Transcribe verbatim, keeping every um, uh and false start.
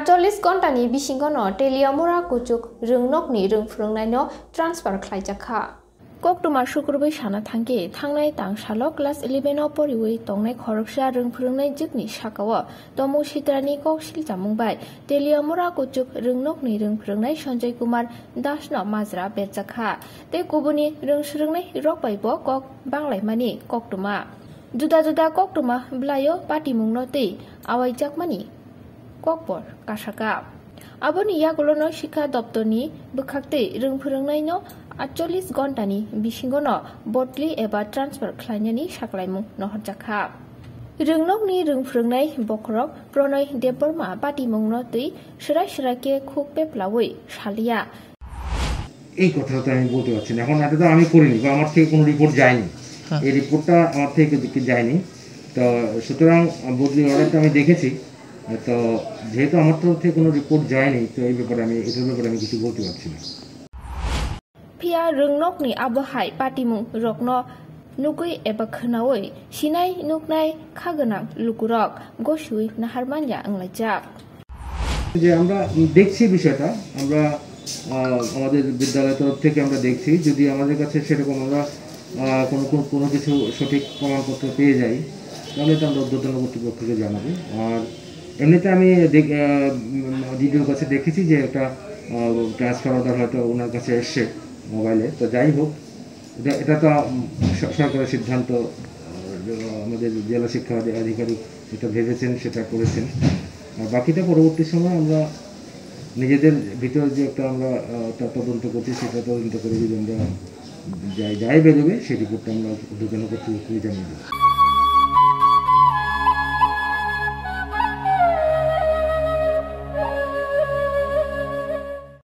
Chollis ghontani bisingono Teliamura kuchuk rwngnokni rwngphrwngnaino transfer khlaijakha. Koktwma sukrubwi sana thangkhe, thangnai tang salo class eleven o poriwi tongnai khoroksa rwngphrwngnai jwkni sakao Tomung Sitrani kok silchamung bai Teliamura kuchuk rwngnokni rwngphrwngnai Sanjoy Kumar Dasno majra berjakha tei kubuni rwngswrwngnai rok bai bo kok banglaimani koktwma. Juda juda koktwma bwlaio patimungno tei awaijakmani kokbor kasaka. Aboni yagulono Sikha Doptorni bwkhaktwi rwngphrwngnaino atchollis ghontani bisingono bodli eba transfer khlainani saklaimung nohorjakha. Rwngnokni rwngphrwngnai bokhorok Pronoy Debbarma patimungno twi swrai swrai khe khuk peplaui saliya. এই কথাটা তো আমি বলতে পারছি না। এখন এটা তো আমি করিনি বা আমার থেকে কোনো রিপোর্ট যায়নি। এই রিপোর্টটা আমার থেকে এদিকে যায়নি। তো সুতরাং বদলি অর্ডারটা আমি দেখেছি। তো যেহেতু আমার তরফ থেকে কোনো রিপোর্ট যায়নি, তো এই ব্যাপারে আমি, এটার ব্যাপারে আমি কিছু বলতে পারছি না। Phiya rwngnokni abo hai patimung rokno nugwi eba khwnaui sinai nuknai kha gwnang lukurok gosiui naharmanya wnglaijak. যে আমরা দেখছি বিষয়টা, আমরা আহ, আমাদের বিদ্যালয় তরফ থেকে আমরা দেখছি, যদি আমাদের কাছে সেরকম আমরা আহ, কোনো কোনো- কোনো কিছু সঠিক প্রমাণপত্র পেয়ে যাই, তাহলে এটা আমরা ঊর্ধ্বতন কর্তৃপক্ষকে জানাবো। আর এমনিতে আমি ডিডিওর কাছে দেখেছি যে একটা ট্রান্সফার অর্ডার হয়তো ওনার কাছে এসছে মোবাইলে। তো যাই হোক, এটা এটা তো উম, স- সরকারের সিদ্ধান্ত। আহ, আমাদের জেলা শিক্ষা আধি- আধিকারিক যেটা ভেবেছেন সেটা করেছেন। আর বাকিটা পরবর্তী সময় আমরা নিজেদের ভিতরে যে একটা আমরা আহ, ত- তদন্ত করছি, সেটা তদন্ত করে যদি আমরা যাই যাই বেরোবে, সেই রিপোর্টটা আমরা ঊর্ধ্বতন কর্তৃপক্ষকে জানিয়ে দেবো।